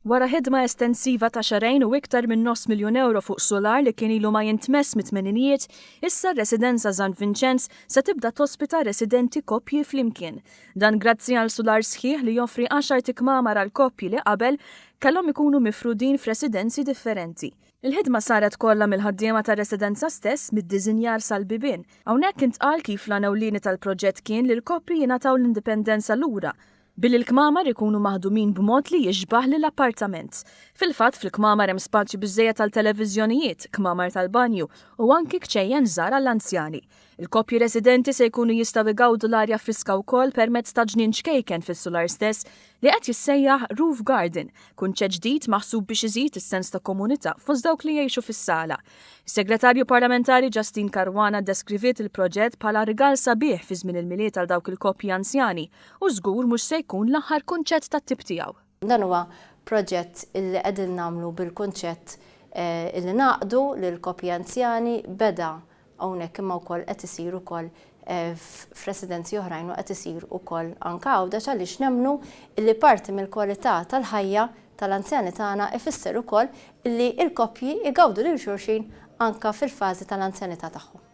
Wara ħidma estensiva ta' xahrejn u iktar minn nofs miljun ewro fuq sular li kien ilu ma jintmess mit-tmeninijiet, issa r-Residenza San Vinċenz se tibda tospita residenti koppji flimkien. Dan grazzi għal sular sħiħ li joffri għaxart ikmamar għal koppji li qabel kellhom ikunu mifrudin f'residenzi differenti. Il-ħidma saret kollha mill-ħaddiema tar-residenza stess mid-diżinjar sal-bibien. Hawnhekk intqal kif l-għan ewlieni tal-proġett kien li l-koppji jingħataw l-indipendenza lura Billi l-kmamar ikunu maħdumin b'mod li jixbah lil appartament. Fil-fatt, fil-kmamar hemm spazju biżżejjed għal televiżjonijiet, kmamar tal-banju, u anki kċejjen żgħar għall-anzjani. Il-koppji residenti se jkunu jistgħu jgawdu l-arja friska wkoll permezz ta' ġnien ċkejken fis-sular stess li qed jissejjaħ Roof Garden, kunċett ġdid maħsub biex iżid is-sens ta' komunità fost dawk li jgħixu fis-sala. Is-Segretarju Parlamentari Justyne Caruana ddeskriviet il-proġett bħala rigal sabiħ fi żmien il-Milied għal dawk il-koppji anzjani u żgur mhux se jkun l-aħħar kunċett tat-tip tiegħu. Dan huwa proġett illi qegħdin nagħmlu bil-kunċett illi ngħaqqdu lill-koppji anzjani, beda hawnhekk imma wkoll qed isir ukoll f'residenzi oħrajn u qed isir ukoll anke Għawdex għaliex nemmnu illi parti mill-kwalità tal-ħajja tal-anzjani tagħna ifisser ukoll illi l-koppji jgawdu lil xulxin anke fil-fażi tal-anzjanità tagħhom.